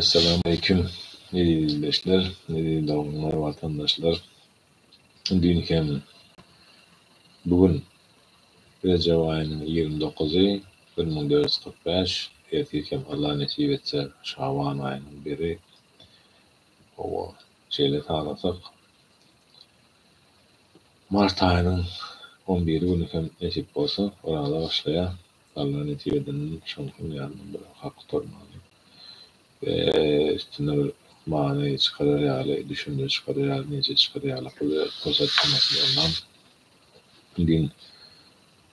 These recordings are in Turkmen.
Essalamu aleýkum eziz ildeşler, eziz doganlar, watandaşlar. Düýn hem bu gün Rejep aýynyň 29-y 1445, ertir hem Allah nesip etse Şaban aýynyň biri. Hawa, şeýle sanasak mart aýynyň on biri güni hem nesip bolsa Oraza başlaýar. Allah nesip edenden şonuň ýanyndan bir okap gutarmaly we üstünde bir many çykarar ýaly, düşünje çykarar ýaly, netije çykarar ýaly pursat bolmasyn ondan. Düýn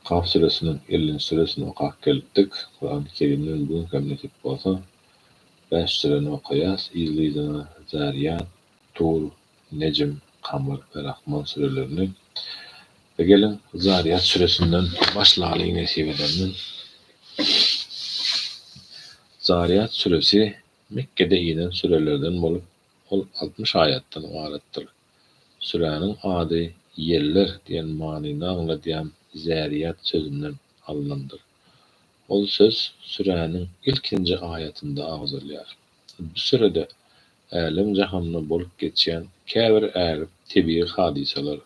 Kaf süresiniň ellinji süresini okap gelipdik. Kurany Kerimden bu gün hem nesip bolsa bäş süreni okaýas yzly-yzyna Zariýat, Tur, Nejm, Kamar we Rahman sürelerini. We geliň Zariýat süresinden başlalyň nesip edenden. Zariýat süresi Mekgede inen sürelerden bolup, ol 60 aýatdan ybaratdyr. Süräniň ady ýeller diýen manyny aňladýan zäriýat sözünden alnandyr. Ol söz süräniň ilkinji aýatynda agzalýar. Bu sürede älem-jahanda bolup geçýän käbir ägirt tebigy hadysalar,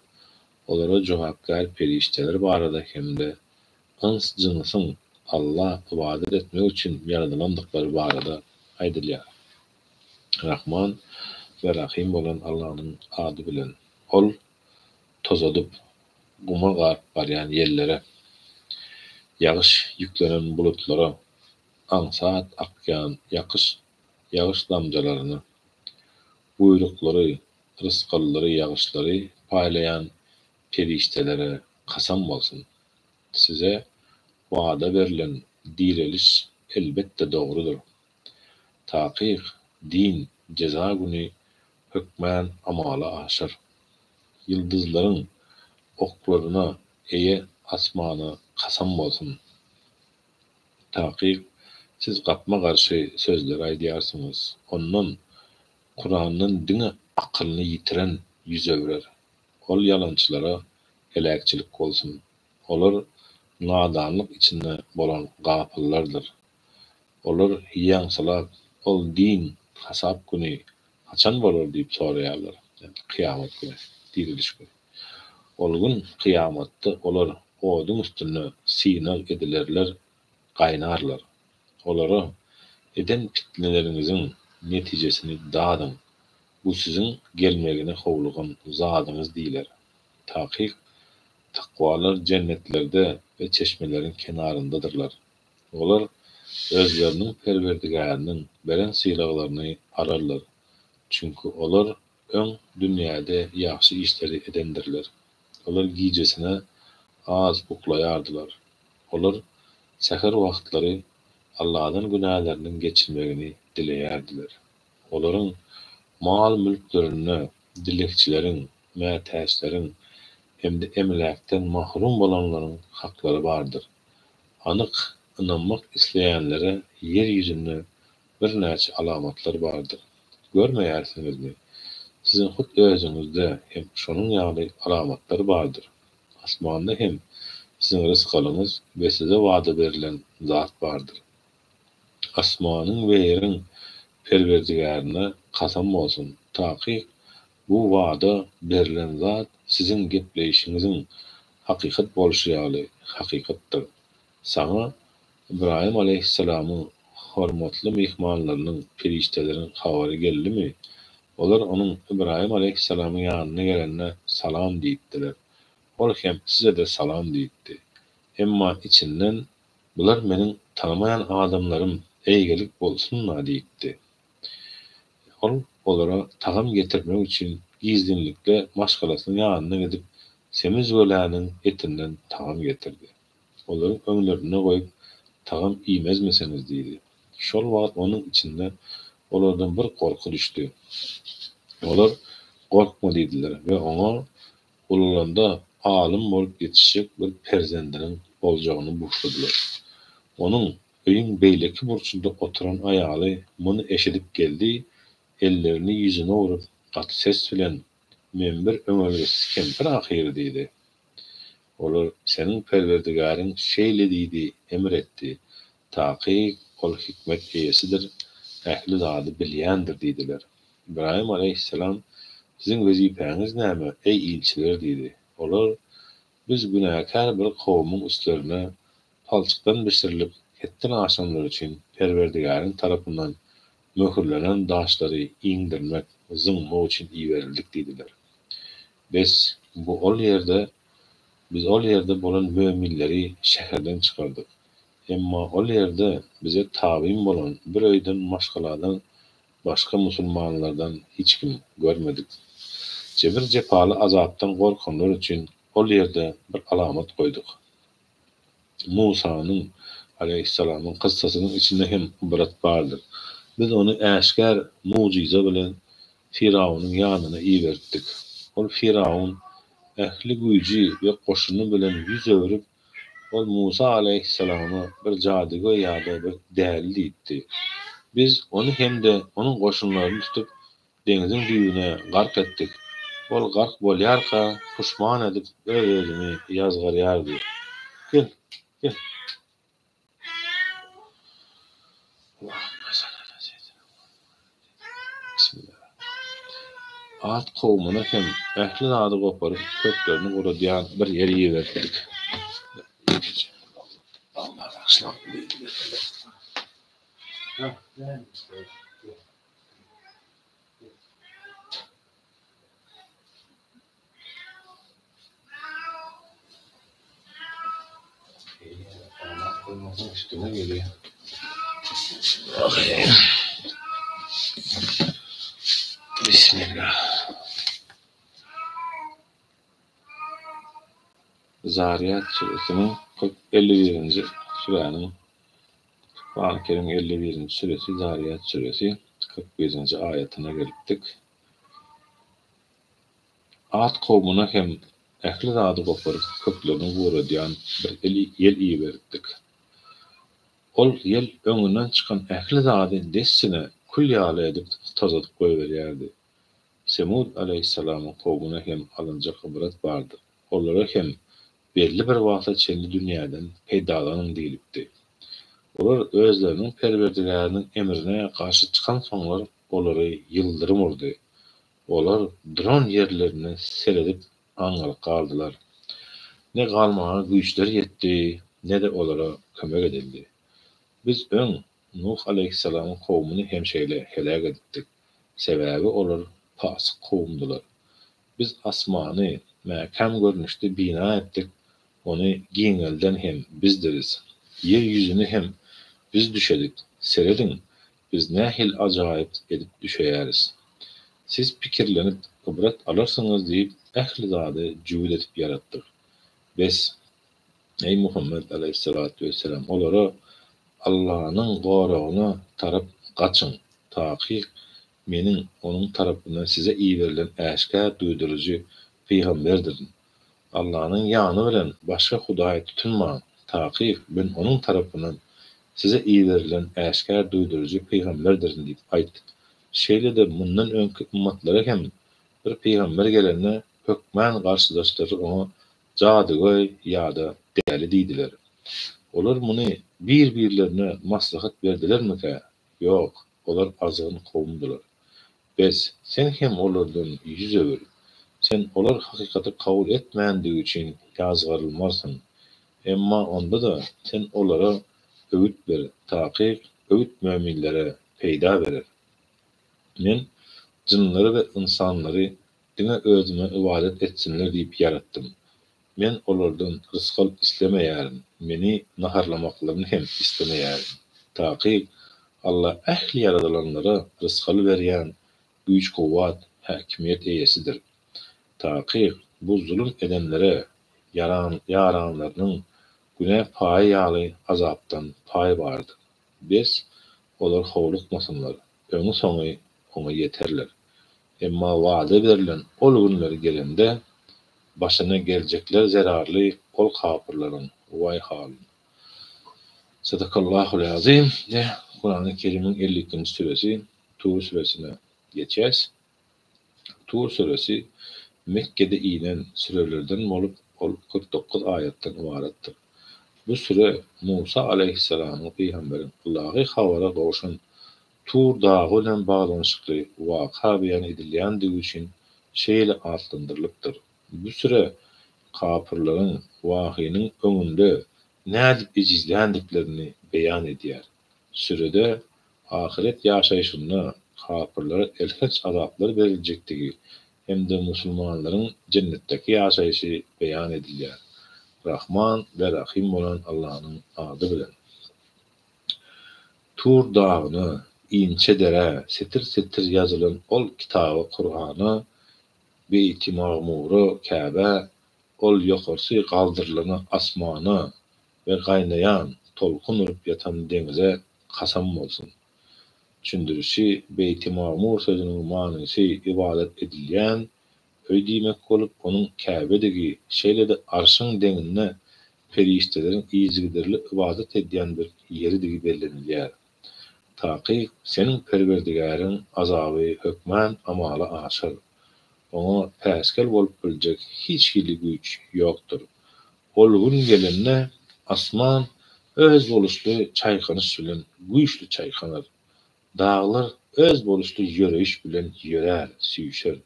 olara jogapkär perişdeler barada hem-de yns-jynsyň Alla ybadat etmek üçin ýaradylandyklary barada aýdylýar. Rahman we Rahym bolan Allanyň ady bilen. Ol tozadyp, guma garyp barýan ýellere, ýagyş ýüklenen bulutlara, aňsat akýan ýakyş ýagyş damjalaryna, buýruklary, rysgallary ýagyşlary paýlaýan perişdelere kasam bolsun! Size wada berlen direliş elbetde dogrudyr. Takyk, din, jeza güni hökmän amala aşar. Ýyldyzlaryň oklaryna eýe asmana kasam bolsun! Takyk, siz gapma-garşy sözleri aýdýarsyňyz. Ondan, Kurandan diňe akylyny ýitiren ýüz öwrer. Ol ýalançylara heläkçilik bolsun! Olar nadanlyk içinde bolan gapyllardyr. Olar ýaňsylap, Ol din, hasap güni haçan bolar diýip soraýarlar, ýagny kyýamat güni, diriliş güni. Ol gün, kyýamatda, olar oduň üstünde synag edilerler, gaýnarlar. Olara, Eden pitneleriňiziň netijesini dadyň, bu siziň gelmegine howlugan zadyňyz diýler. Takyk, takwalar jennetlerde we çeşmeleriň kenaryndadyrlar. Olar özleriniň Perwerdigäriniň beren sylaglaryny alarlar, çünki olar öň dünýäde ýagşy işleri edendirler. Olar gijesine az uklaýardylar. Olar säher wagtlary Alladan günäleriniň geçilmegini dileýärdiler. Olaryň mal-mülklerinde dilegçileriň, mätäçleriň hem-de emläkden mahrum bolanlaryň haklary bardyr. Anyk ynanmak isleýänlere ýer ýüzünde birnäçe alamatlar bardyr. Görmeýärsiňizmi? Siziň hut özüňizde hem şonuň ýaly alamatlar bardyr. Asmanda hem siziň rysgalyňyz we size wada berlen zat bardyr. Asmanyň we ýeriň Perwerdigärine kasam bolsun, takyk bu wada berlen zat siziň gepleýşiňiziň hakykat bolşy ýaly hakykatdyr. Saňa Ybraýym alaýhyssalamyň hormatly myhmanlarynyň, perişdeleriň habary geldimi? Olar onuň, Ybraýym alaýhyssalamyň ýanyna gelende Salam diýipdiler. Ol hem Size-de salam diýipdi. Emma içinden Bular meniň tanamaýan adamlarym, eýgilik bolsun-da diýipdi. Ol olara tagam getirmek üçin gizlinlikde maşgalasynyň ýanyna gidip, semiz göläniň etinden tagam getirdi. Olaryň öňlerinde goýup, Tagam iýmezmisiňiz diýdi. Şol wagt onuň içinde olardan bir gorky düşdi. Olar, Gorkma diýdiler we oňa ulalanda alym bolup ýetişjek bir perzendiniň boljagyny buşladylar. Onuň öýüň beýleki burçunda oturan aýaly muny eşidip geldi, ellerini ýüzüne urup, gaty ses bilen, Men bir öňelgesiz kempir ahyry diýdi. Olar, Seniň Perwerdigäriň şeýle diýdi, emr etdi, Takyk Ol hikmet eýesidir. ähli zady bilýändir diýdiler. Ybraýym alaýhyssalam, Siziň wezipäňiz näme, eý ilçiler diýdi. Olar, Biz günäkär bir kowumyň üstlerine palçykdan bişirilip hetden aşanlar üçin Perwerdigäriň tarapyndan möhürlenen daşlary indirmek, zyňmak üçin iberildik diýdiler. Bes, bu ol ýerde Biz ol ýerde bolan möminleri şäherden çykardyk. Emma ol ýerde bize tabyn bolan bir öýden maşgaladan başga musulmanlardan hiç kim görmedik. Jebir-jepaly azapdan gorkanlar üçin ol ýerde bir alamat goýduk. Musanyň, aleýhissalamyň, kyssasynyň içinde hem ybrat bardyr. Biz ony äşgär mugjyza bilen Firawunyň ýanyna iberipdik. Ol Firawun ähli güýji we goşuny bilen ýüz öwrüp, ol Musa alaýhyssalama bir jadygöý ýa-da bir däli diýipdi. Biz ony hem-de onuň goşunlaryny tutup, deňziň düýbüne gark etdik. Ol gark bolýarka, puşman edip, öz-özüni ýazgarýardy. Gel, gel. At kowumyna hem ähli zady goparyp, köklerini guradýan bir ýer iberipdik. Üstüne gelýär. Bismillah. Zarýat süresiniň 51-nji süräniň Kurany Kerim 51-nji süresi Zarýat süresi 41-nji aýatyna gelipdik. At kowmuna hem ähli zady goparyp, köklerini guradýan bir ýel iberipdik. Ol ýel öňünden çykan ähli zady dessine kül ýaly edip tozadyp goýberýärdi. Semud alaýhyssalamyň kowmuna hem alynjak ybrat bardyr. Olara hem belli bir wagta çenli dünýäden peýdalanyň diýlipdi. Olar özleriniň Perwerdigäriniň emrine garşy çykansoňlar olary ýyldyrym urdy. Olar duran ýerlerinde seredip aňňalyp galdylar. Ne galmaga güýçleri ýetdi, ne-de olara kömek edildi. Biz öň Nuh alaýhyssalamyň kowumyny hem şeýle heläk edipdik. Sebäbi olar pasyk kowumdylar. Biz asmany mäkäm görnüşde bina etdik, ony giňelden hem bizdiris. Ýer ýüzüni hem biz düşedik. Serediň, biz nähili ajaýyp edip düşeýäris. Siz pikirlenip, ybrat alarsyňyz diýip, ähli zady jübüt edip ýaratdyk. Bes, eý Muhammet alaýhyssalatu wessalam, olara Allanyň goragyna tarap gaçyň, takyk Meniň Onuň tarapyndan size iberilen äşgär duýduryjy pygamberdirin. Allanyň ýany bilen başga hudaý tutunmaň, takyk, men Onuň tarapyndan size iberilen äşgär duýduryjy pygamberdirin diýip aýt. Şeýle-de mundan öňki ymmatlara hem bir pygamber gelende, hökmän garşydaşlary oňa jadygöý ýa-da däli diýdiler. Olar muny bir-birlerine maslahat berdilermikä? Ýok, olar azgyn kowumdylar. Bes, sen hem olardan ýüz öwür. Sen olar hakykaty kabul etmändigi üçin ýazgarylmarsyň. Emma onda-da sen olara öwüt ber, takyk, öwüt möminlere peýda berer. Men jynlary we ynsanlary diňe Özüme ybadat etsinler diýip ýaratdym. Men olardan rysgal islemeýärin, meni naharlamaklaryny hem islemeýärin. Takyk, Alla ähli ýaradylanlara rysgal berýän güýç-kuwwat, häkimiýet eýesidir. Takyk, bu zulum edenlere ýaran ýaranlarynyň günä paýy ýaly azapdan paý bardyr. Bes, olar howlukmasynlar, öňi-soňy oňa ýeterler. Emma wada berlen ol günler gelende, başyna geljekler zerarly ol kapyrlaryň waý halyna. Sadakallahul azim de Kurany Kerimiň 52-nji süresi Tur süresine geçýäs. Tur süresi Mekgede inen sürelerden bolup, ol 49 aýatdan ybaratdyr. Bu süre Musa alaýhyssalamyň pygamberiň ylahy habara gowşan. Tur dagy bilen baglanyşykly waka beýan edilýändigi üçin şeýle atlandyrylypdyr. Bu süre kapyrlaryň wahynyň öňünde nädip ejizländiklerini beýan edýär. Sürede ahyret ýaşaýşynda kapyrlara elhenç azaplar beriljekdigi hem-de musulmanlaryň jennetdäki ýaşaýşy beýan edilýär. Rahman we Rahym bolan Allanyň ady bilen. Tur dagyna, inçe derä setir-setir ýazylan ol kitaba Kurana, Beýti-Magmura Käbä, ol ýokarsy galdyrylana asmana we gaýnaýan, tolkun urup ýatan deňize kasam bolsun. Düşündirişi, Beýti-Magmur sözüniň manysy ybadat edilýän öý diýmek bolup, onuň Käbedigi, şeýle-de Arşyň deňinde perişdeleriň yzygiderli ybadat edýän bir ýeridigi bellenilýär. Takyk, seniň Perwerdigäriň azaby hökman amala aşar. Oňa päsgel bolup biljek hiç hili güýç ýokdur. Ol gün gelende, asman özboluşly çaýkanyş bilen güýçli çaýkanar. Daglar özboluşly ýöreýiş bilen ýörär, süýşer.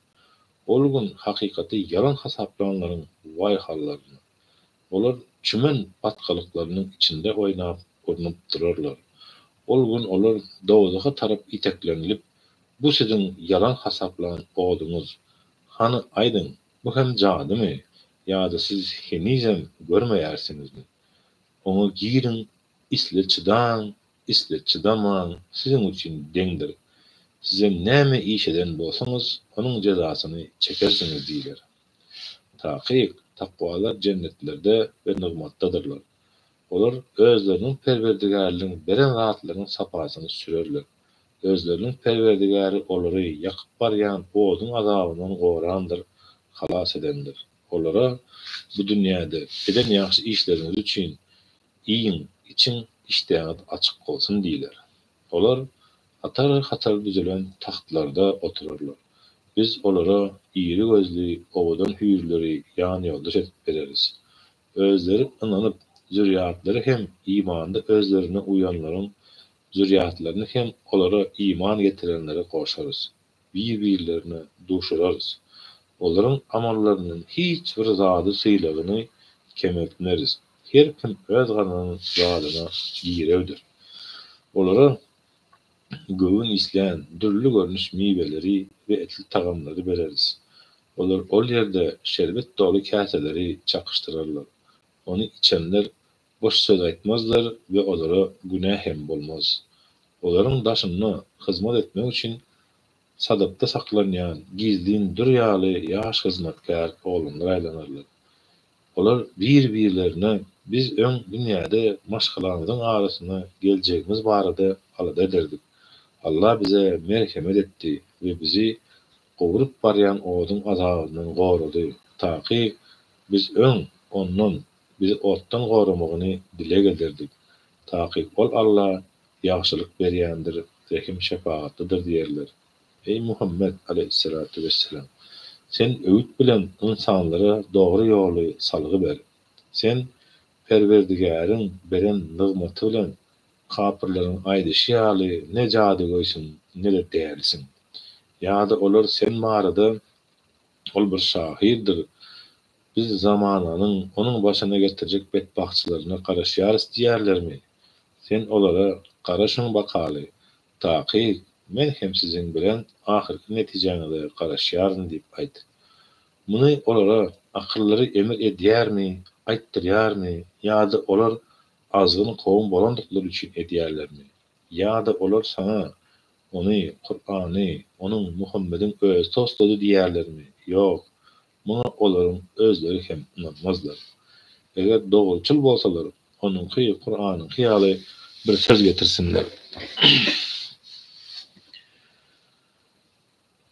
Ol gün hakykaty ýalan hasaplanlaryň waý hallaryna! Olar çümen batgalyklarynyň içinde oýnap, urnup durarlar. Ol gün olar dowzaha tarap iteklenilip, Bu siziň ýalan hasaplan oduňyz. Hany, aýdyň, bu hem jadymy ýa-da siz henizem görmeýärsiňizmi? Oňa giriň, isle çydaň, isle çydamaň, siziň üçin deňdir. Sizem näme iş eden bolsaňyz, onuň jezasyny çekersiňiz diýler. Takyk, takwalar jennetlerde we nygmatdadyrlar. Olar özleriniň Perwerdigäriniň beren zatlarynyň sapasyny sürerler. Özleriniň Perwerdigäri olary ýakyp barýan oduň azabyndan gorandyr, halas edendir. Olara, bu dünýäde, eden ýagşy işleriňiz üçin iýiň, içiň, işdäňiz açyk bolsun diýler. Olar hatar-hatar düzülen tagtlarda oturarlar. Biz olara iri gözli, owadan hüýrleri ýanýoldaş edip bereris. Özleri ynanyp, zürýatlary hem imanda özlerine uýanlaryň zürýatlaryny hem olara iman getirenlere goşarys. Bir-birlerine duşurarys. Olaryň amallaryndan hiç bir zady sylagyny kemeltmeris. Her kim öz gazanan zadyna girewdir. Olara göwün islän dürli görnüş miweleri we etli tagamlary bereris. Olar ol ýerde şerbet doly käseleri çakyşdyrarlar. Ony içenler boş söz aýtmazlar we olara günä hem bolmaz. Olaryň daşynda hyzmat etmek üçin sadapda saklanýan gizlin dür ýaly ýaş hyzmatkär oglanlar aýlanarlar. Olar bir-birlerine biz öň dünýäde maşgalamyzyň arasynda geljegimiz barada alada ederdik. Allah bize merhemet etdi we bizi gowrup barýan oduň azabyndan gorady. Takyk, biz öň Ondan bizi otdan goramagyny dileg ederdik. Takyk Ol Allah ýagşylyk berýändir, rehim-şepagatlydyr diýerler. Eý, Muhammet, aleýhissalatu wesselam! Sen öwüt bilen ynsanlara dogry ýoly salgy ber. Sen Perwerdigäriň beren nygmaty bilen kapyrlaryň aýdyşy ýaly ne jadygöýsiň, ne-de dälisiň. Ýa-da olar sen barada Ol bir şahyrdyr, biz zamananyň onuň başyna getirjek betbagtçylygyna garaşýarys diýýärlermi? Sen olara garaşyň bakaly, takyk, men hem siziň bilen ahyrky netijäňize garaşýaryn diýip aýt. Muny olara akyllary emir edýärmi, aýtdyrýarmy ýa-da olar azgyn kowum bolandyklary üçin edýärlermi? Ýa-da olar saňa Ony, Kurany, onuň, Muhammediň, özi toslady diýerlermi? Ýok, muňa olaryň özleri hem ynanmazlar. Eger dogruçyl bolsalar, onuňky, Kuranyňky, ýaly bir söz getirsinler.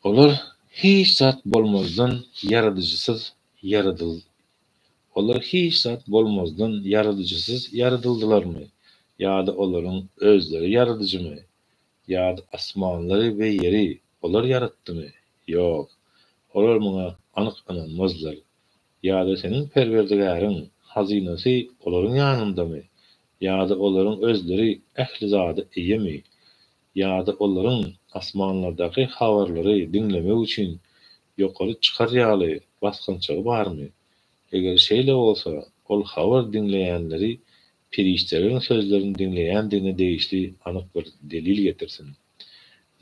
Olar hiç zat bolmazdan ýaradyjysyz ýaradyl Olar hiç zat bolmazdan ýaradyjysyz ýaradyldylarmy ýa-da olaryň özleri ýaradyjymy? Ýa-da asmanlary we ýeri olar ýaratdymy? Ýok, olar muňa anyk ynanmazlar. Ýa-da seniň Perwerdigäriň hazynasy olaryň ýanyndamy? Ýa-da olaryň özleri ähli zada eýemi? Ýa-da olaryň asmanlardaky habarlary diňlemek üçin ýokary çykar ýaly basgançagy barmy? Eger şeýle bolsa, ol habar diňleýänleri perişdeleriň sözlerini diňleýändigine degişli anyk bir delil getirsin.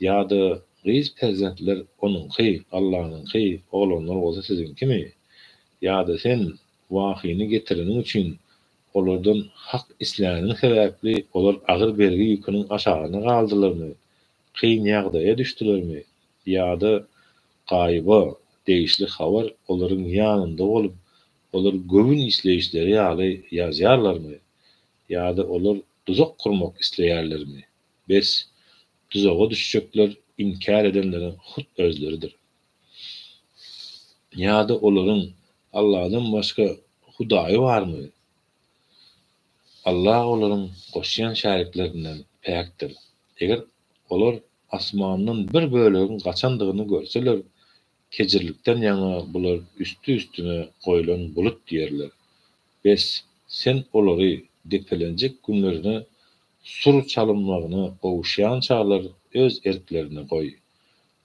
Ýa-da gyz perzentler Onuňky, Allanyňky, oglanlar bolsa siziňkimi? Ýa-da sen wahyny getireniň üçin olardan hak isläniň sebäpli olar agyr bergi ýüküniň aşagynda galdylarmy, kyn ýagdaýa düşdülermi? Ýa-da gaýyba degişli habar olaryň ýanynda bolup, olar göwün isleýişleri ýaly ýazýarlarmy? Ýa-da olar duzak gurmak isleýärlermi? Bes, duzaga düşjekler inkär edenleriň hut özleridir. Ýa-da olaryň Allahdan başga hudaýy barmy? Allah olaryň goşýan şäriklerinden päkdir. Eger olar asmandan bir bölegiň gaçandygyny görseler, kejirlikden ýaňa bular üsti-üstüne goýlan bulut diýerler. Bes, sen olary depelenjek günlerine sur çalynmagyna gowuşýançalar öz erklerine goý.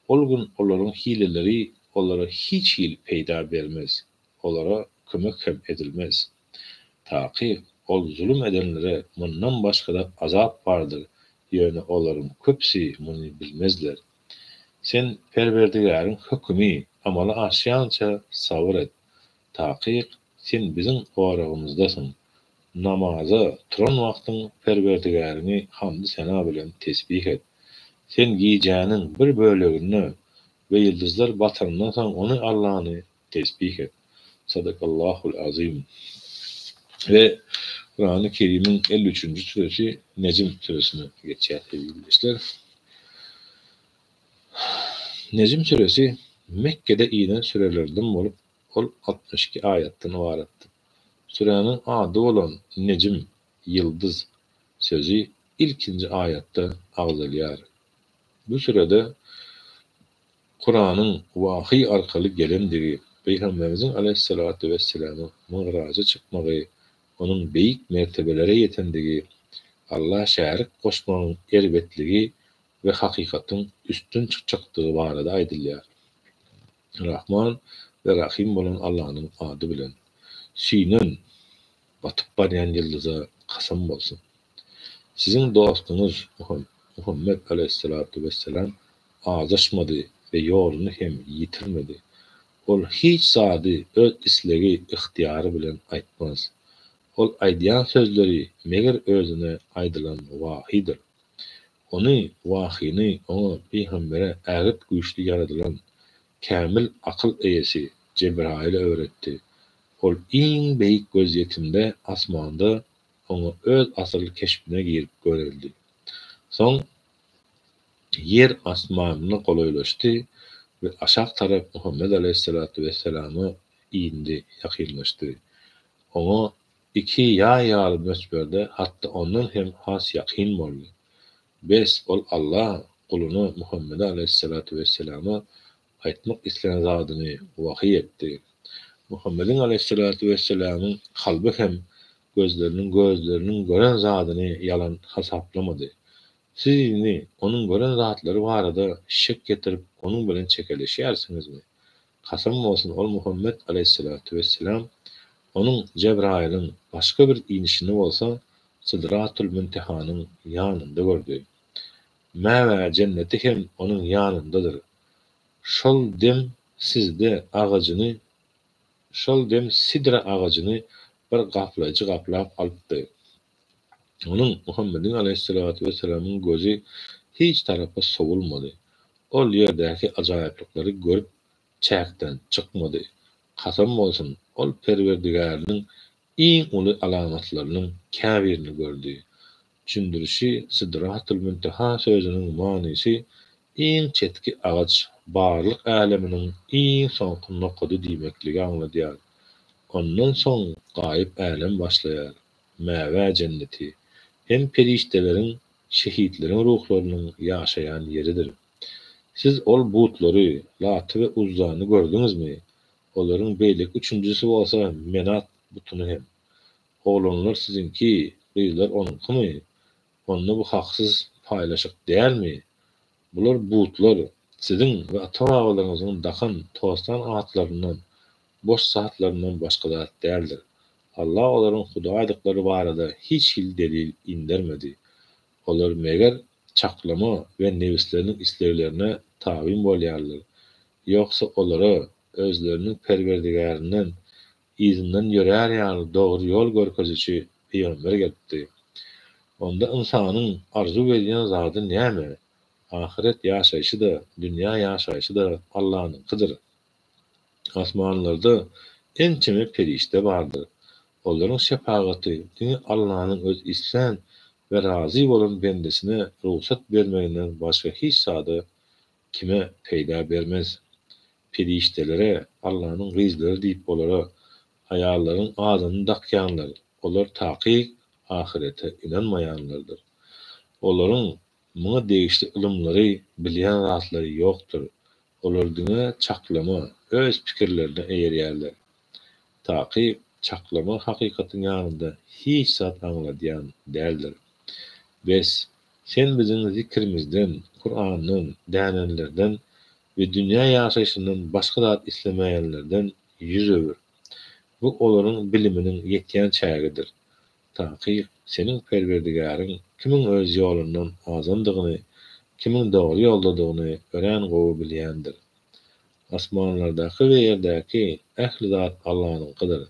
Ol gün olaryň hileleri olara hiç hili peýda bermez, olara kömek hem edilmez. Takyk, ol zulum edenlere mundan başga-da azap bardyr, ýöne olaryň köpüsi muny bilmezler. Sen Perwerdigäriň hökümi amala aşýança sabyr et. Takyk, sen biziň goragymyzdasyň. Namaza turan wagtyň Perwerdigäriňi hamdy-sena bilen tesbih et. Sen gijäniň bir böleginde we ýyldyzlar batanyndan soň Ony, Allany, tesbih et. Sadakallahul azim. We Kurany Kerimiň 53-nji süresi Nejm süresine geçýär sevgili ildeşler. Nejm süresi Mekgede inen sürelerden bolup, ol 62 aýatdan ybaratdyr. Süräniň ady bolan Nejm, ýyldyz, sözi ilkinji aýatda agzalýar. Bu sürede Kuranyň wahyý arkaly gelendigi, Pygamberimiziň aleýhissalatu wesselamyň Mygraja çykmagy, onuň beýik mertebelere ýetendigi, Alla şärik goşmagyň erbetligi we hakykatyň üstün çykjakdygy barada aýdylýar. Rahman we Rahym bolan Allanyň ady bilen. Süýnen, batyp barýan ýyldyza kasam bolsun! Siziň dostuňyz Muhammet aleýhissalatu wesselam azaşmady we ýoluny hem ýitirmedi. Ol hiç zady öz islegi, ygtyýary bilen aýtmaz. Ol aýdýan sözleri meger özüne aýdylan wahydyr. Ony, wahyny, oňa, pygambere, ägirt güýçli ýaradylan, kämil akyl eýesi Jebraýyl öwretdi. Ol iň beýik gözýetimde, asmanda, oňa öz asyl keşbine girip görüldi. Soň ýer asmanyna golaýlaşdy we aşak tarap Muhammet aleýhissalatu wesselama indi, ýakynlaşdy. Oňa iki ýaý ýaly möçberde, hatda ondan hem has ýakyn boldy. Bes, ol Alla guluna Muhammede aleýhissalatu wesselama aýtmak islän zadyny wahyý etdi. Muhammediň aleýhissalatu wesselamyň kalby hem gözleriniň gözleriniň gören zadyny ýalan hasaplamady. Siz indi onuň gören zatlary barada şek getirip onuň bilen çekeleşýärsiňizmi? Kasam bolsun ol Muhammet aleýhissalatu wesselam onuň, Jebraýylyň, başga bir inişini bolsa Sidratul Müntehanyň ýanynda gördi. Mäwä jenneti hem onuň ýanyndadyr. Şol dem sizde agajyny şol dem sidra agajyny bir gaplaýjy gaplap alypdy. Onuň, Muhammediň aleýhissalatu wesselamyň gözi hiç tarapa sowulmady. Ol ýerdäki ajaýyplyklary görüp çäkden çykmady. Kasam bolsun, ol Perwerdigäriniň iň uly alamatlarynyň käbirini gördi. Düşündirişi Sidratul Münteha sözüniň manysy iň çetki agaç, barlyk äleminiň iň soňky nokady diýmekligi aňladýar. Ondan soň gaýyp älem başlaýar, Mäwä jenneti, hem perişdeleriň, şehitleriň ruhlarynyň ýaşaýan ýeridir. Siz ol butlary, Laty we Uzzany gördüňizmi? Olaryň beýleki üçünjisi bolsa Menat butuny hem. Oglanlar siziňki, gyzlar onuňkymy? Onda bu haksyz paýlaşyk dälmi? Bular butlar, siziň we ata-babalaryňyzyň dakan toslan atlaryndan, boş zatlaryndan başga zat däldir. Allah olaryň hudaýdyklary barada hiç hili delil indermedi. Olar meger çaklama we nebisleriniň isleglerine tabyn bolýarlar. Ýogsa olara özleriniň Perwerdigärinden yzyndan ýörär ýaly dogry ýol görkeziji pygamber gelipdi. Onda ynsanyň arzuw edýän zady näme? Ahyret ýaşaýşy-da, dünýä ýaşaýşy-da Allanyňkydyr. Asmanlarda ençeme perişde bardyr. Olaryň şepagaty diňe Allanyň öz islän we razy bolan bendesine rugsat bermeginden başga hiç zada kime peýda bermez. Perişdelere Allanyň gyzlary diýip olara aýallaryň adyny dakýanlar, olar takyk ahyrete ynanmaýanlardyr. Olaryň muňa degişli ylymlary, bilýän zatlary ýokdur. Olar diňe çaklama, öz pikirlerine eýerýärler. Takyk çaklama hakykatyň ýanynda hiç zat aňladýan däldir. Bes, sen biziň zikrimizden, Kurandan, dänenlerden we dünýä ýaşaýşyndan başga zat islemeýänlerden ýüz öwür. Bu olaryň biliminiň ýetýän çägidir. Takyk, seniň Perwerdigäriň kimiň öz ýolundan azandygyny, kimiň dogry ýoldadygyny örän gowy bilýändir. Asmanlardaky we ýerdäki ähli zat Allanyňkydyr.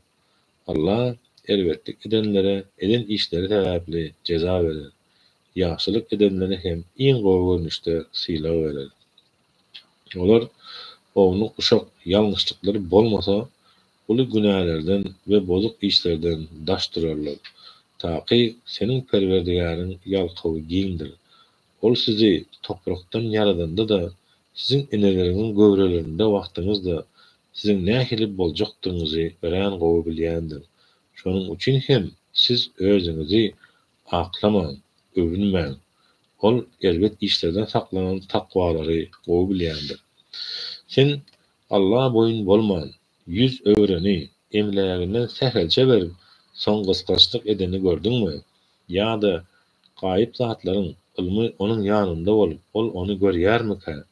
Alla erbetlik edenlere eden işleri sebäpli jeza berer, ýagşylyk edenlere hem iň gowy görnüşde sylag berer. Olar ownuk-uşak ýalňyşlyklary bolmasa, uly günälerden we bozuk işlerden daş durarlar. Takyk, seniň Perwerdigäriň ýalkawy giňdir. Ol sizi toprakdan ýaradanda-da, siziň eneleriňiziň göwrelerinde wagtyňyz-da, siziň nähili boljakdygyňyzy örän gowy bilýändir. Şonuň üçin hem siz özüňizi aklamaň, öwünmäň. Ol erbet işlerden saklanan takwalary gowy bilýändir. Sen Alla boýun bolman, ýüz öwreni, emläginden sähelçe berip, soň gysgançlyk edeni gördüňmi? Ýa-da gaýyp zatlaryň ylmy onuň ýanynda bolup, ol ony görýärmikä?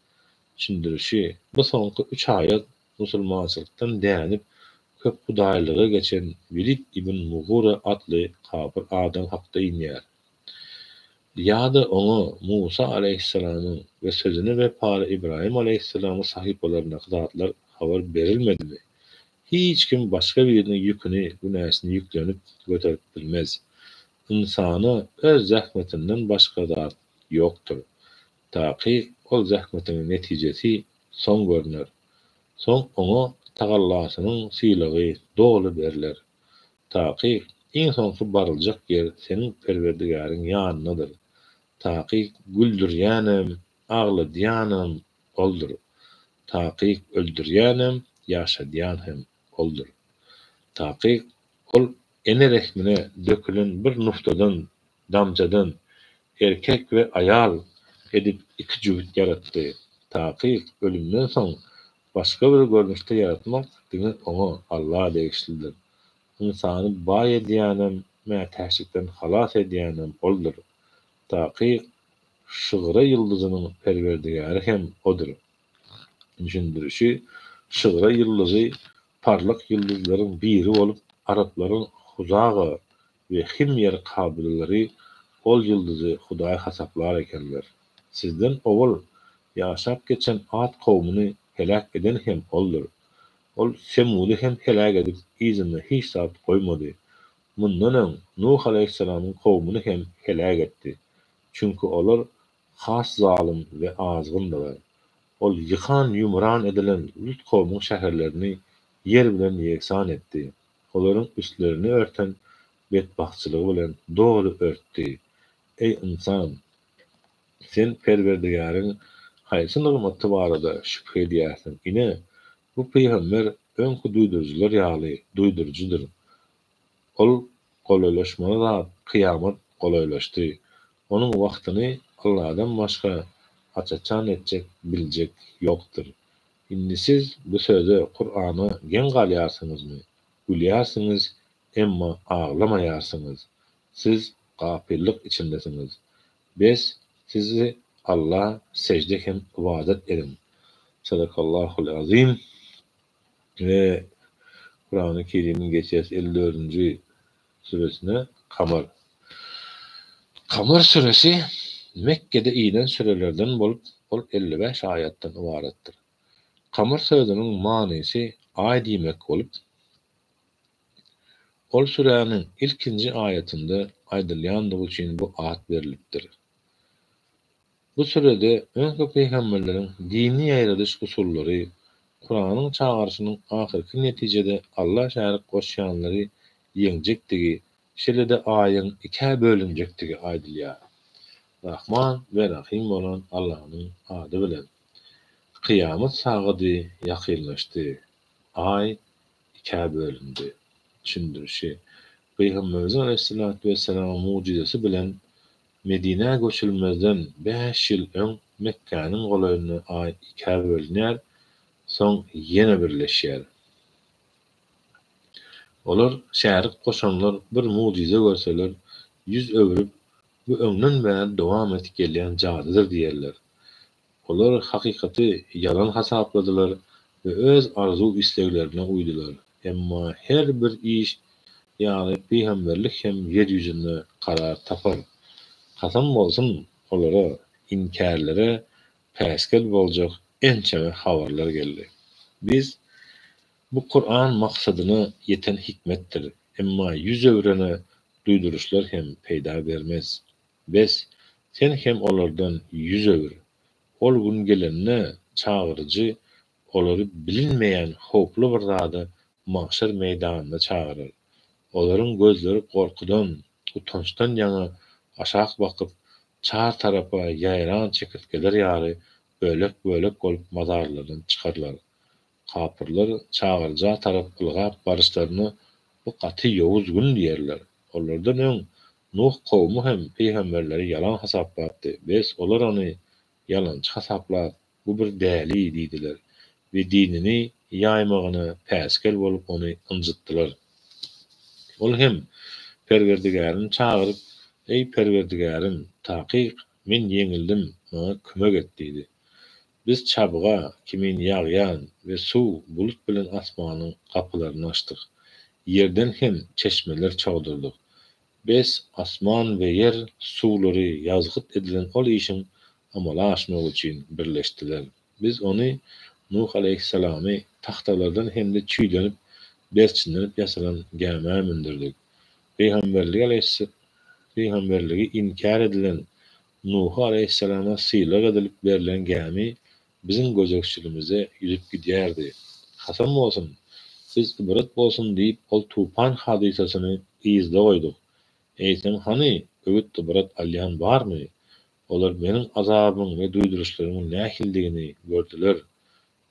Düşündirişi, Bu soňky üç aýat musulmançylykdan dänip, köphudaýlyga geçen Welid ibn Mugura atly kapyr adam hakda inýär. Ýa-da oňa Musa alaýhyssalamyň we sözüne wepaly Ybraýym alaýhyssalamyň sahypalaryndaky zatlar habar berilmedimi? Hiç kim başga biriniň ýüküni, günäsini ýüklenip, göterip bilmez. Ynsana öz zähmetinden başga zat ýokdur. Takyk ol zähmetiň netijesi soň görner. Soň oňa tagallasynyň sylagy doly berler. Takyk, iň soňky baryljak ýer seniň Perwerdigäriň ýanyndadyr. Takyk, güldürýänem, agladýanam Oldur. Takyk, öldürýänem, ýaşadýan hem Oldur. Takyk, Ol ene rehmine dökülen bir nuftadan, damjadan, erkek we aýal edip iki jübüt ýaratdy. Takyk, ölümden soň Başga bir görnüşde ýaratmak diňe Oňa, Alla, degişlidir. Ynsany baý edýänem, mätäçlikden halas edýänem Oldur. Takyk, Şygra ýyldyzynyň Perwerdigäri hem Odur. Düşündirişi, Şygra ýyldyzy parlak ýyldyzlaryň biri bolup, araplaryň Huzaga we Himýer kabylalary ol ýyldyzy hudaý hasaplar ekenler. Sizden owal ýaşap geçen Ad kowmuny heläk eden hem Oldur. Ol Semudy hem heläk edip, yzynda hiç zat goýmady. Mundan öň Nuh alaýhyssalamyň kowmuny hem heläk etdi. Çünki olar has zalym we azgyndylar. Ol ýykan-ýumran edilen Lut kowmuň şäherlerini ýer bilen ýegsan etdi. Olaryň üstlerini örten betbagtçylygy bilen doly örtdi. Eý, ynsan! Sen Perwerdigäriň haýsy nygmaty barada şübhe edýärsiň? Ine, bu pygamber öňki duýduryjylar ýaly duýduryjydyr. Ol golaýlaşmaly zat, kyýamat golaýlaşdy. Onuň wagtyny Alladan başga aç-açan etjek, biljek ýokdur. Indi siz bu söze, Kurana, geň galýarsyňyzmy? Gülýärsiňiz, emma aglamaýarsyňyz. Siz gapyllyk içindesiňiz. Bes, Sizi Alla sežde hem ybadat ediň. Sadakallahul azim. We Kurany Kerimiň geçýäs elli dördünji süresine Kamar. Kamar süresi Mekgede inen sürelerden bolup, ol 55 aýatdan ybaratdyr. Kamar sözüniň manysy aý diýmek bolup, ol süräniň ilkinji aýatynda aýdylýandygy üçin bu at berlipdir. Bu sürede öňki pygamberleriň dini ýaýradyş usullary, Kuranyň çagyryşynyň ahyrky netijede Alla şärik goşýanlary ýeňjekdigi, şeýle-de Aýyň ikä bölünjekdigi aýdylýar. Rahman we Rahym bolan Allanyň ady bilen. Kyýamat sagady ýakynlaşdy. Aý ikä bölündi. Düşündirişi, Pygamberimiziň aleýhissalatu wessalamyň mugjyzasy bilen Medinä göçülmezden bäş ýyl öň Mekgäniň golaýynda Aý ikä bölünýär, soň ýene birleşýär. Olar, şärik goşanlar bir mugjyza görseler, ýüz öwrüp, Bu öňden bäri dowam edip gelýän jadydyr diýerler. Olar hakykaty ýalan hasapladylar we öz arzuw-isleglerine uýdular. Emma her bir iş ýaly pygamberlik hem ýer ýüzünde karar tapar. Kasam bolsun, olara, inkärlere päsgel boljak ençeme habarlar geldi. Biz, Bu Kuran maksadyna ýeten hikmetdir, emma ýüz öwrene duýduryşlar hem peýda bermez. Bes, sen hem olardan ýüz öwür. Ol gün gelende çagyryjy olary bilinmeýän howply bir zada magşar meýdanyna çagyrar. Olaryň gözleri gorkudan, utançdan ýaňa aşak bakyp, çar tarapa ýaýran çekirtgeler ýaly bölek-bölek bolup mazarlardan çykarlar. Kapyrlar çagyryja tarap ylgap baryşlaryna bu gaty ýowuz gün diýerler. Olardan öň Nuh kowumy hem pygamberleri ýalan hasaplapdy. Bes, olar ony ýalançy hasaplap, bu bir däli diýdiler we dinini ýaýmagyna päsgel bolup ony ynjytdylar. Ol hem Perwerdigärini çagyryp, Eý, Perwerdigärim, takyk, men ýeňildim, maňa kömek et diýdi. Biz çabga kimin ýagýan we suw, bulut bilen asmanyň gapylaryny açdyk. Ýerden hem çeşmeler çogdurdyk. Bes, asman we ýer suwlary ýazgyt edilen ol işiň amala aşmagy üçin birleşdiler. Biz ony, Nuh aleýhissalamy, tagtalardan hem-de çüýlenip, berçinlenip ýasalan gämä mündürdik. Pygamberligi Pygamberligi inkär edilen Nuh aleýhissalama sylag edilip berlen gämi biziň gözegçiligimizde ýüzüp gidýärdi. Kasam bolsun, biz ybrat bolsun diýip ol tupan hadysasyny yzda goýduk. Eýsem hany öwüt-ybrat alýan barmy? Olar meniň azabymyň we duýduryşlarymyň nähilidigini gördüler.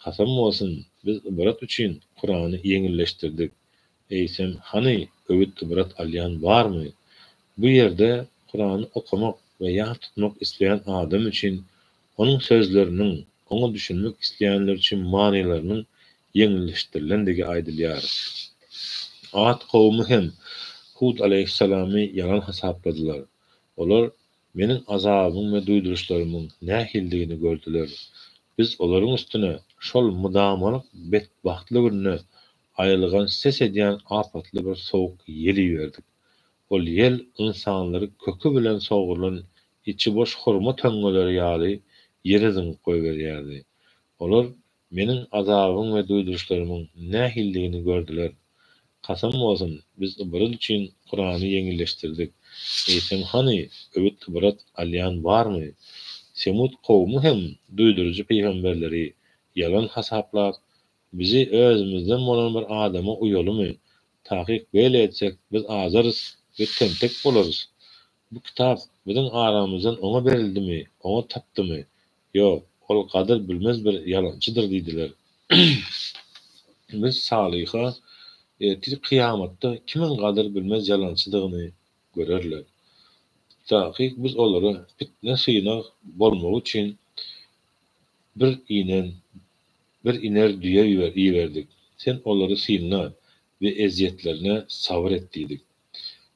Kasam bolsun, biz ybrat üçin Kurany ýeňilleşdirdik. Eýsem, hany, öwüt-ybrat alýan barmy? Bu ýerde Kurany okamak we ýat tutmak isleýän adam üçin onuň sözleriniň, oňa düşünmek isleýänler üçin manylarynyň ýeňilleşdirilendigi aýdylýar. Ad kowumy hem Hud aleýhissalamy ýalan hasapladylar. Olar Meniň azabymyň we duýduryşlarymyň nähilidigini gördüler. Biz olaryň üstüne şol mydamalyk betbagtly günde aýylganç ses edýän apatly bir sowuk ýel iberdik. Ol ýel ynsanlary köki bilen sogrulan içi boş hurma töňňeleri ýaly ýere zyňyp goýberýärdi. Olar Meniň azabymyň we duýduryşlarymyň nähilidigini gördüler. Kasam bolsun, biz ybrat üçin Kurany ýeňilleşdirdik. Eýsem hany, öwüt-ybrat alýan barmy? Semud kowumy hem duýduryjy pygamberleri ýalan hasaplap, Bizi özümizden bolan bir adama uýalymy? Takyk beýle etsek, biz azarys we tentek bolarys. Bu kitap biziň aramyzdan oňa berildimi, oňa tapdymy? Ýok, ol gadyr bilmez bir ýalançydyr diýdiler. Biz Salyha, Ertir kyýamatda kimiň gadyr bilmez ýalançydygyny görerler. Takyk biz olara pitne-synag bolmagy üçin bir inen bir iner düýe iberdik. Sen olary synla we ezýetlerine sabyr et diýdik.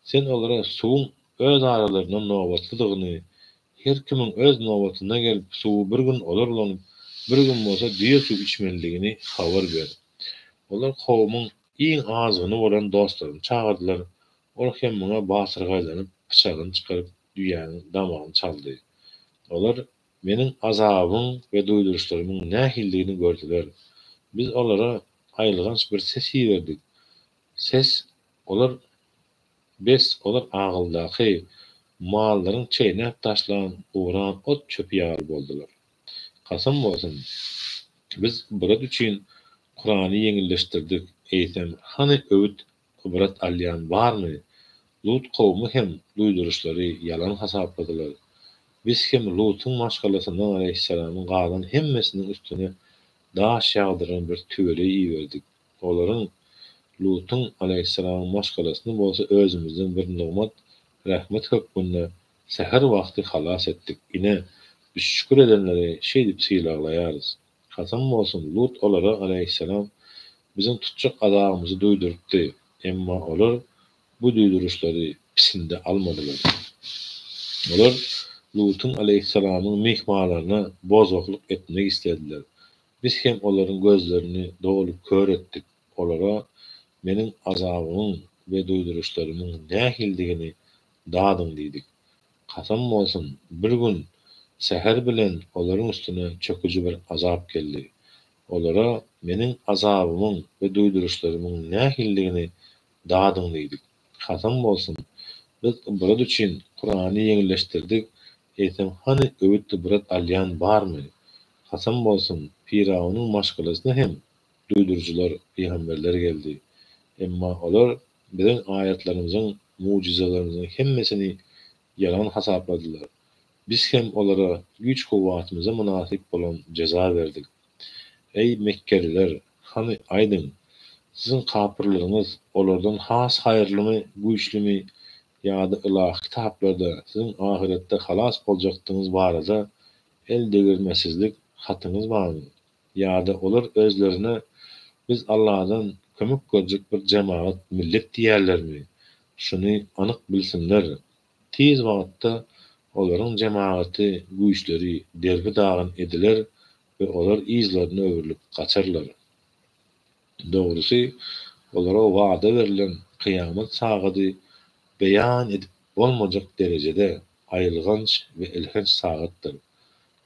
Sen olara suwuň öz aralarynda nobatlydygyny. Her kimiň öz nobatyna gelip, suwy bir gün olar ulanyp, bir gün bolsa düýe suwy içmelidigini habar ber. Olar kowumyň iň azgyny bolan dostlaryny çagyrdylar. Ol hem muňa batyrgaýlanyp, pyçagyny çykaryp, düýäniň damagyny çaldy. Olar Meniň azabymyň we duýduryşlarymyň nähilidigini gördüler. Biz olara aýylganç bir ses iberdik. Ses, olar Bes, olar agyldaky mallaryň çeýnäp taşlan guran ot-çöpi ýaly boldular. Kasam bolsun, biz ybrat üçin Kurany ýeňilleşdirdik, eýsem, hany öwüt ybrat alýan barmy? Lut kowumy hem duýduryşlary ýalan hasapladylar. Biz hem Lutuň maşgalasyndan aleýhissalamyň galan hemmesiniň üstüne daş ýagdyran bir tüweleý iberdik. Olaryň, Lutuň aleýhissalamyň maşgalasyny bolsa özümizden bir nygmat, rehmet hökmünde säher wagty halas etdik. Ine, biz şükür edenleri şeýdip sylaglaýarys. Kasam bolsun, Lut olara, aleýhissalam, biziň tutjak azabymyzy duýdurypdy. Emma olar bu duýduryşlary pisinde almadylar. Olar Lutuň, aleýhissalamyň, myhmanlaryna bozgaklyk etmek islediler. Biz hem olaryň gözlerini doly kör etdik. Olara Meniň azabymyň we duýduryşlarymyň nähilidigini dadyň diýdik. Kasam bolsun, bir gün säher bilen olaryň üstüne çöküji bir azap geldi. Olara Meniň azabymyň we duýduryşlarymyň nähilidigini dadyň diýdik. Kasam bolsun, biz ybrat üçin Kurany ýeňilleşdirdik, eýsem hany öwüt-ybrat alýan barmy? Kasam bolsun, Firawunyň maşgalasyna hem duýduryjylar, pygamberler geldi. Emma olar Biziň aýatlarymyzyň, mugjyzalarymyzyň hemmesini ýalan hasapladylar. Biz hem olara güýç-kuwwatymyza mynasyp bolan jeza berdik. Eý, mekgeliler! Hany, aýdyň, siziň kapyrlygyňyz olardan has haýyrlymy, güýçlümi ýa-da ylahy kitaplarda siziň ahyretde halas boljakdygyňyz barada el degirmesizlik hatyňyz barmy? Ýa-da olar özlerine Biz Alladan kömek görjek bir jemagat, millet diýýärlermi? Şuny anyk bilsinler, tiz wagtda olaryň jemagaty, güýçleri derbi-dagyn ediler we olar yzlaryna öwrülip gaçarlar. Dogrusy, olara wada berlen kyýamat sagady beýan edip bolmajak derejede aýylganç we elhenç sagatdyr.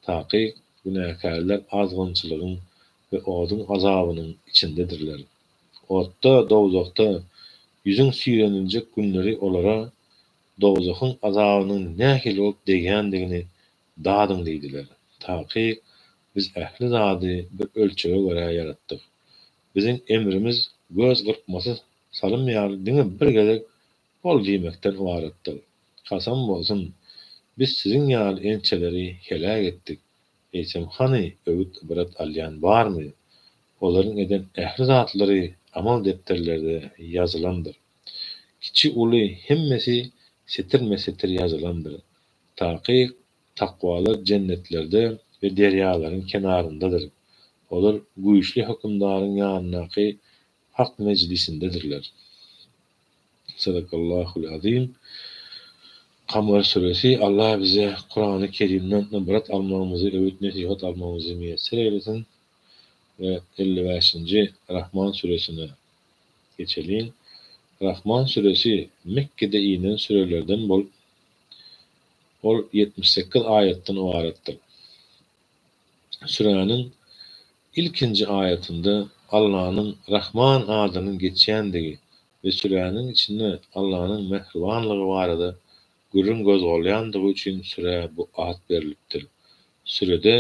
Takyk, günäkärler azgynçylygyň we oduň azabynyň içindedirler. Otda, dowzahda, ýüzüň süýreniljek günleri olara, Dowzahyň azabynyň nähili bolup degýändigini dadyň diýdiler. Takyk, Biz ähli zady bir ölçege görä ýaratdyk. Biziň emrimiz göz gyrpmasy salym ýaly diňe bir gezek bol diýmekden ybaratdyr. Kasam bolsun, biz siziň ýaly ençeleri heläk etdik. Eýsem hany öwüt-ybrat alýan barmy? Olaryň eden ähli zatlary amal depderlerde ýazylandyr. Kiçi-uly hemmesi setirme-setir ýazylandyr. Takyk, takwalar jennetlerde we derýalaryň kenaryndadyr. Olar güýçli hökümdaryň ýanyndaky hak mejlisindedirler. Sadakallahul azim. Kamar süresi Allah bize Kurany Kerimden ybrat almagymyzy, öwüt-nesihat almagymyzy miýesser eýlesin. We 55-nji Rahman süresine geçeliň. Rahman süresi Mekgede inen sürelerden bolup, ol 78 aýatdan ybaratdyr. Süräniň ilkinji aýatynda Allanyň Rahman adynyň geçýändigi we süräniň içinde Allanyň mähribanlygy barada gürrüň gozgalýandygy üçin sürä bu at berlipdir. Sürede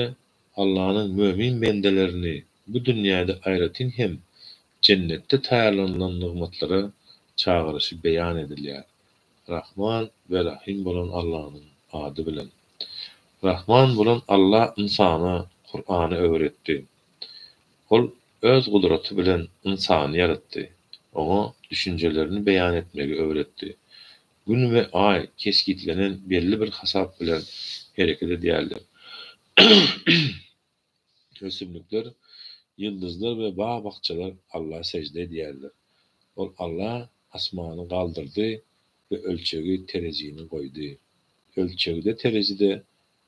Allanyň mömin bendelerini bu dünýäde aýratyn hem jennetde taýýarlanylan nygmatlara çagyryşy beýan edilýär. Rahman we Rahym bolan Allanyň ady bilen. Rahman bolan Alla ynsana Kurany öwretdi. Ol Öz gudraty bilen ynsany ýaratdy. Oňa düşünjelerini beýan etmegi öwretdi. Gün we Aý kesgitlenen belli bir hasap bilen hereket edýärler. Ösümlikler, ýyldyzlar we bag-bakjalar Alla sežde edýärler. Ol Alla asmany galdyrdy we ölçegi terezini goýdy. Ölçegde terezide.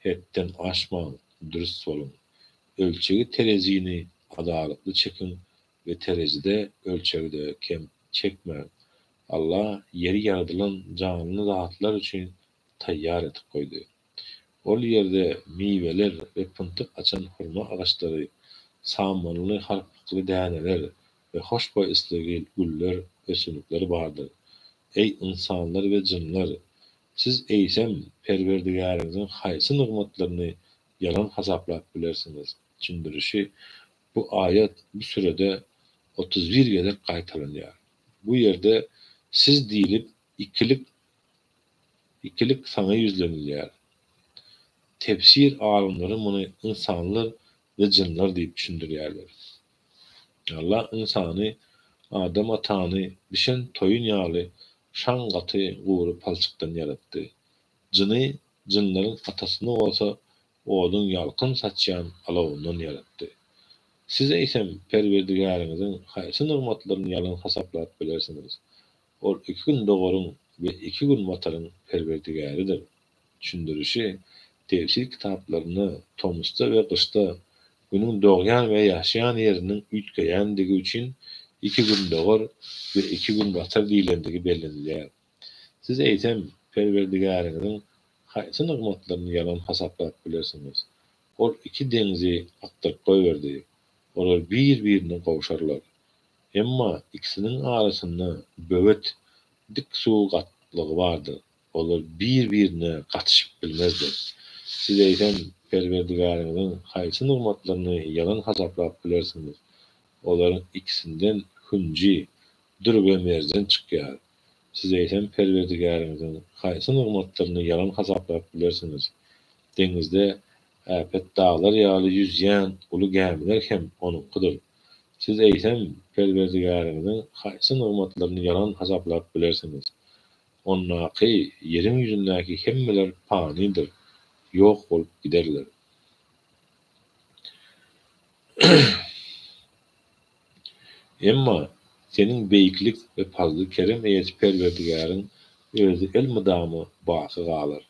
Hetden aşmaň, dürüst boluň. Ölçegi terezini adalatly çekiň we terezide ölçegi-de kem çekmäň. Allah ýeri ýaradylan janly zatlar üçin taýýar edip goýdy. Ol ýerde miweler we pyntyk açan hurma agaçlary, samanly harpykly däneler we hoşboý ysly güller, ösümlikler bardyr. Eý, ynsanlar we jynlar! Siz eýsem Perwerdigäriňiziň haýsy nygmatlaryny ýalan hasaplap bilersiňiz? Düşündirişi, Bu aýat bu sürede 31 gezek gaýtalanýar. Bu ýerde siz diýlip ikilik ikilik sana ýüzlenilýär. Tefsir alymlary muny ynsanlar we jynlar diýip düşündirýärler. Allah ynsany, Adam atany bişen toýun ýaly şaň gaty gury palçykdan ýaratdy. Jyny, jynlaryň atasyny bolsa oduň ýalkym saçýan alawyndan ýaratdy. Siz eýsem Perwerdigäriňiziň haýsy nygmatlaryny ýalan hasaplap bilersiňiz? Ol iki gündogaryň we iki günbataryň Perwerdigäridir. Düşündirişi, Tefsir kitaplarynda tomusda we gyşda Günüň dogýan we ýaşýan ýeriniň üýtgeýändigi üçin iki gündogar we iki günbatar diýlendigi bellenilýär. Siz eýsem Perwerdigäriňiziň haýsy nygmatlaryny ýalan hasaplap bilersiňiz? Ol iki deňzi akdyryp goýberdi. Olar bir-birine gowşarlar. Emma ikisiniň arasynda böwet, dik suw gatlygy bardyr. Olar bir-birine gatyşyp bilmezler. Siz eýsem Perwerdigäriňiziň haýsy nygmatlaryny ýalan hasaplap bilersiňiz? Olaryň ikisinden hünji, dür we merjen çykýar. Siz eýsem Perwerdigäriňiziň haýsy nygmatlaryny ýalan hasaplap bilersiňiz? Deňizde äpet daglar ýaly ýüzýän uly gämiler hem Onuňkydyr. Siz eýsem Perwerdigäriňiziň haýsy nygmatlaryny ýalan hasaplap bilersiňiz? Ondaky, ýeriň ýüzündäki hemmeler panydyr, ýok bolup giderler. Emma seniň beýiklik we pazly-kerem eýesi Perwerdigäriň Özi elmydama baky galar.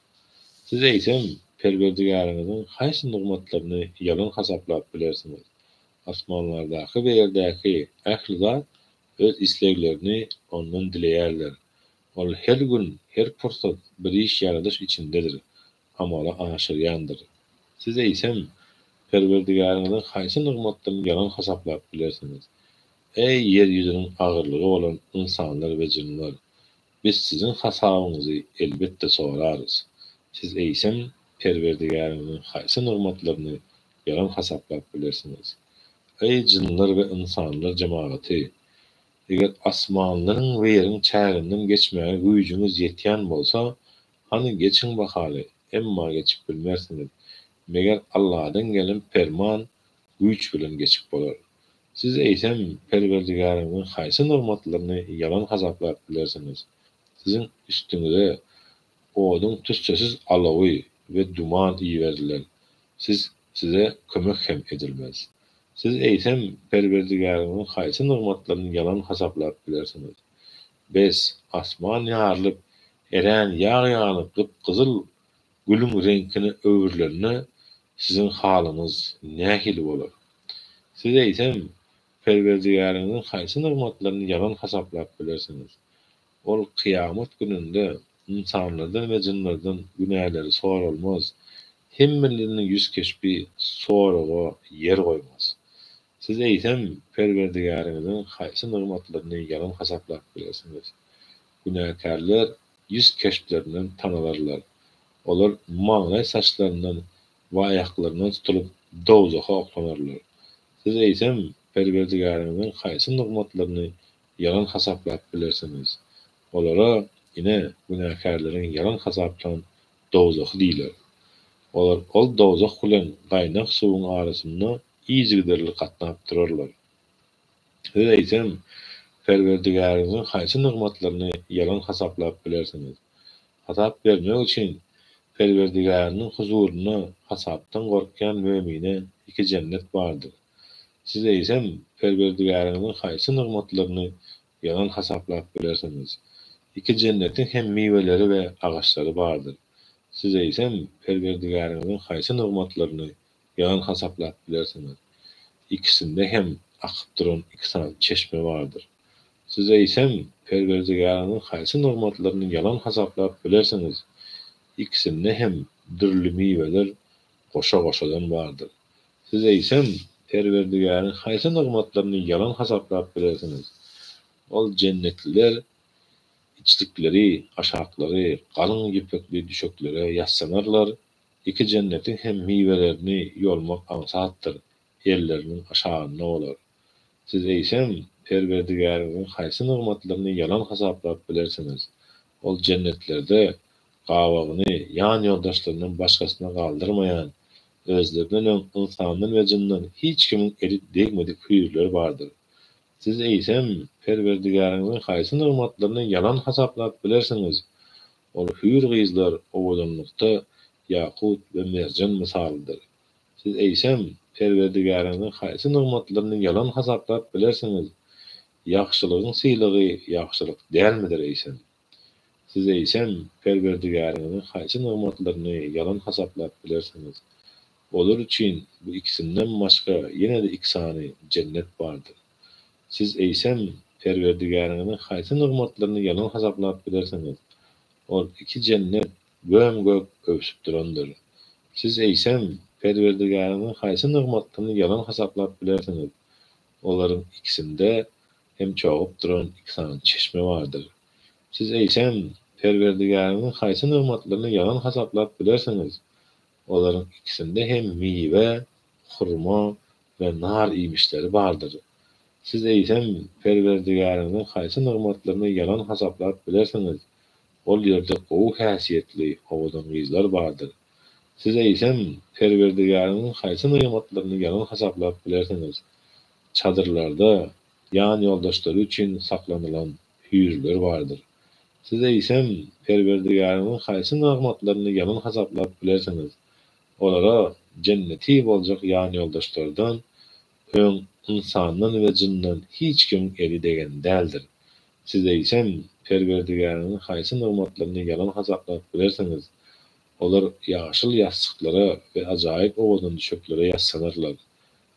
Siz eýsem, Perwerdigäriňiziň haýsy nygmatlaryny ýalan hasaplap bilersiňiz? Asmanlardaky we ýerdäki ähli zat öz isleglerini Ondan dileýärler. Ol her gün, her pursat bir iş ýaradyş içindedir, amala aşyrýandyr. Siz eýsem, Perwerdigäriňiziň haýsy nygmatlaryny ýalan hasaplap bilersiňiz? Eý, ýer ýüzüniň agyrlygy bolan ynsanlar we jynlar! Biz siziň hasabyňyzy elbetde sorarys. Siz eýsem, Perwerdigäriňiziň haýsy nygmatlaryny ýalan hasaplap bilersiňiz? Eý, jynlar we ynsanlar jemagaty! Eger asmanlaryň we ýeriň çäginden geçmäge güýjüňiz ýetýän bolsa, hany geçiň bakaly, emma geçip bilmersiňiz. Meger Alladan gelen perman güýç bilen geçip bolar. Siz eýsem Perwerdigäriňiziň haýsy nygmatlaryny ýalan hasaplap bilersiňiz? Siziň üstüňize oduň tüssesiz alawy we duman iberiler. Siz size kömek hem edilmez. Siz eýsem Perwerdigäriňiziň haýsy nygmatlaryny ýalan hasaplap bilersiňiz? Bes, asman ýarylyp, erän ýag ýaly gyp-gyzyl gülüň reňkine öwrülende siziň halyňyz nähili bolar? Siz eýsem Perwerdigäriňiziň haýsy nygmatlaryny ýalan hasaplap bilersiňiz? Ol kyýamat gününde ynsanlardan we jynlardan günäleri soralmaz, hemmeleriniň ýüz keşbi soraga ýer goýmaz. Siz eýsem Perwerdigäriňiziň haýsy nygmatlaryny ýalan hasaplap bilersiňiz? Günäkärler ýüz keşplerinden tanalarlar. Olar maňlaý saçlaryndan we aýaklaryndan tutulyp, dowzaha oklanarlar. Siz eýsem Perwerdigäriňiziň haýsy nygmatlaryny ýalan hasaplap bilersiňiz? Olara, ine, günäkärleriň ýalan hasaplan dowzahy diýler. Olar ol dowzah bilen gaýnag suwuň arasynda yzygiderli gatnap durarlar. Siz eýsem, Perwerdigäriňiziň haýsy nygmatlaryny ýalan hasaplap bilersiňiz? Hasap bermek üçin Perwerdigäriniň huzurynda hasapdan gorkýan mömine iki jennet bardyr. Siz eýsem, Perwerdigäriňiziň haýsy nygmatlaryny ýalan hasaplap bilersiňiz? Iki jennetiň hem miweleri we agaçlary bardyr. Siz eýsem, Perwerdigäriňiziň haýsy nygmatlaryny ýalan hasaplap bilersiňiz? Ikisinde hem akyp duran iki sany çeşme bardyr. Siz eýsem, Perwerdigäriňiziň haýsy nygmatlaryny ýalan hasaplap bilersiňiz? Ikisinde hem dürli miweler goşa-goşadan bardyr. Siz eýsem, Perwerdigäriň haýsy nygmatlaryny ýalan hasaplap bilersiňiz? Ol jennetliler içlikleri, aşaklary galyň ýüpekli düşeklere ýassanarlar, iki jennetiň hem miwelerini ýolmak aňsatdyr, elleriniň aşagynda bolar. Siz eýsem, Perwerdigäriňiziň haýsy nygmatlaryny ýalan hasaplap bilersiňiz? Ol jennetlerde gabagyny ýan-ýoldaşlaryndan başgasyna galdyrmaýan, özlerinden öň ynsandan we jyndan hiç kimiň eli degmedik hüýrler bardyr. Siz eýsem, Perwerdigäriňiziň haýsy nygmatlaryny ýalan hasaplap bilersiňiz? Ol hüýr gyzlar owadanlykda ýakut we merjen mysalydyr. Siz eýsem, Perwerdigäriňiziň haýsy nygmatlaryny ýalan hasaplap bilersiňiz? Ýagşylygyň sylagy ýagşylyk dälmidir eýsem? Siz eýsem, Perwerdigäriňiziň haýsy nygmatlaryny ýalan hasaplap bilersiňiz? Olar üçin bu ikisinden başga ýene-de iki sany jennet bardyr. Siz eýsem, Perwerdigäriňiziň haýsy nygmatlaryny ýalan hasaplap bilersiňiz? Ol iki jennet göm-gök öwsüp durandyr. Siz eýsem, Perwerdigäriňiziň haýsy nygmatlaryny ýalan hasaplap bilersiňiz? Olaryň ikisinde hem çogup duran iki sany çeşme bardyr. Siz eýsem, Perwerdigäriňiziň haýsy nygmatlaryny ýalan hasaplap bilersiňiz? Olaryň ikisinde hem miwe, hurma we nar iýmişleri bardyr. Siz eýsem, Perwerdigäriňiziň haýsy nygmatlaryny ýalan hasaplap bilersiňiz? Ol ýerde gowy häsiýetli, owadan gyzlar bardyr. Siz eýsem, Perwerdigäriňiziň haýsy nygmatlaryny ýalan hasaplap bilersiňiz? Çadyrlarda ýan-ýoldaşlary üçin saklanylan hüýrler bardyr. Siz eýsem, Perwerdigäriňiziň haýsy nygmatlaryny ýalan hasaplap bilersiňiz? Olara jenneti boljak ýan-ýoldaşlardan öň ynsandan we jyndan hiç kimiň eli degen däldir. Siz eýsem, Perwerdigäriňiziň haýsy nygmatlaryny ýalan hasaplap bilersiňiz? Olar ýaşyl ýassyklara we ajaýyp owadan düşeklere ýassanarlar.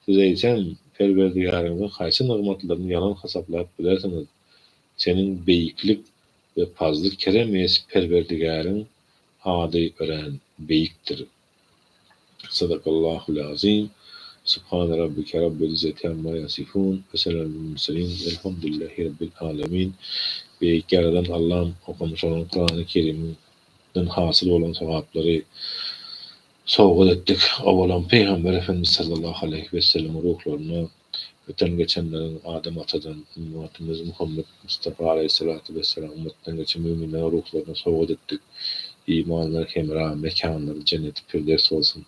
Siz eýsem, Perwerdigäriňiziň haýsy nygmatlaryny ýalan hasaplap bilersiňiz? Seniň beýiklik we pazly-kerem eýesi Perwerdigäriň ady örän beýikdir. Sadakallahul azim. Subhane rabbike rabbil izzeti amma ýasifun we selamun murselin welhamdülillahi rabbil alemin. Beýik Ýaradan Allam okamyş bolan Kurany Kerimden hasyl bolan sogaplary sowgat etdik. Owalam Pygamber Efendimiz sallallahu aleýhi wesellemiň ruhlaryna, öten geçenleriň Adam atadan, ymmatymyz Muhammet Mustafa aleýhissalatu wessalam ymmatdan geçen müminleriň ruhlaryna sowgat etdik. Imanlary hemra, mekanlary jenneti firdevs bolsun.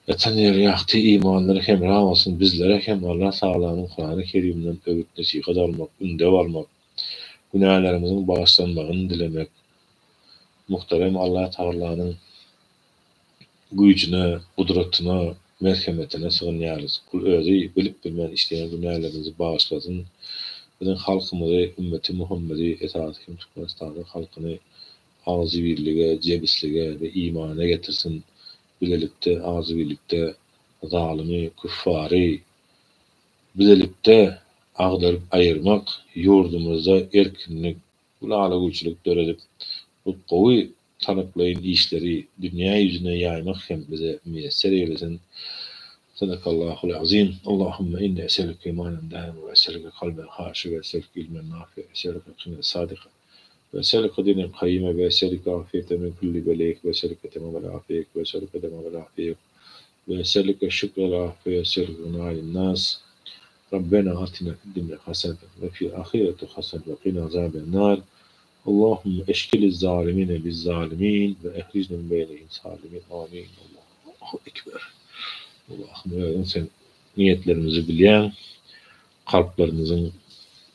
Ýatan ýeri ýagty, imanlary hemra bolsun. Bizlere hem Allah Tagalanyň Kurany Kerimden öwüt-nesihat almak, ündew almak, günälerimiziň bagyşlanmagyny dilemek, muhterem Allah Tagalanyň güýjüne, gudratyna, merhemetine sygynýarys. Ol Özi bilip-bilmän işleýän günälerimizi bagyşlasyn. Biziň halkymyzy, ümmeti Muhammedi, esasy hem Türkmenistanyň halkyny agzybirlige, jebislige we imana getirsin. Bilelikde, agzybirlikde zalymy, küffary bilelikde agdaryp aýyrmak, ýurdumyzda erkinlik, Gülala-gülçülik döredip, bu gowy taraplaýyn işleri dünýä ýüzüne ýaýmak hem bize miýesser eýlesin. Sadakallahul azim. Allahümme inni eselüke imanen daimen we eselüke kalben haşi we eselüke ilmen nafi'a we eselüke yakinen sadika we eselüke dinen kayyime we eselüke afiyeten min kulli beleyk we eselüke temamel afiyek we eselüke demamel afiyek we eselüke şükrel affe we eselüke gına nas. Rabbena atina fid dunya haseneten ve fil ahireti haseneten ve qina azaben nar. Allahümme eşkiliz zalimine biz zalimin ve ehrijne min beynihim salimin. Amin. Allahu ekber. Allahym özüň sen niýetlerimizi bilýäň, kalplarymyzyň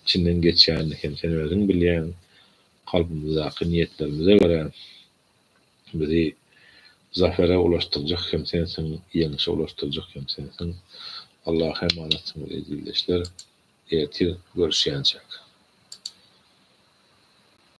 içinden geçýänini hem sen özüň bilýäň. Kalbymyzdaky niýetlerimize görä Bizi zafere ulaşdyrjak hem sensiň, ýeňşe ulaşdyrjak hem sensiň. Allaha emanatsyňyz eziz ildeşler. Ertir görüşýänçäk.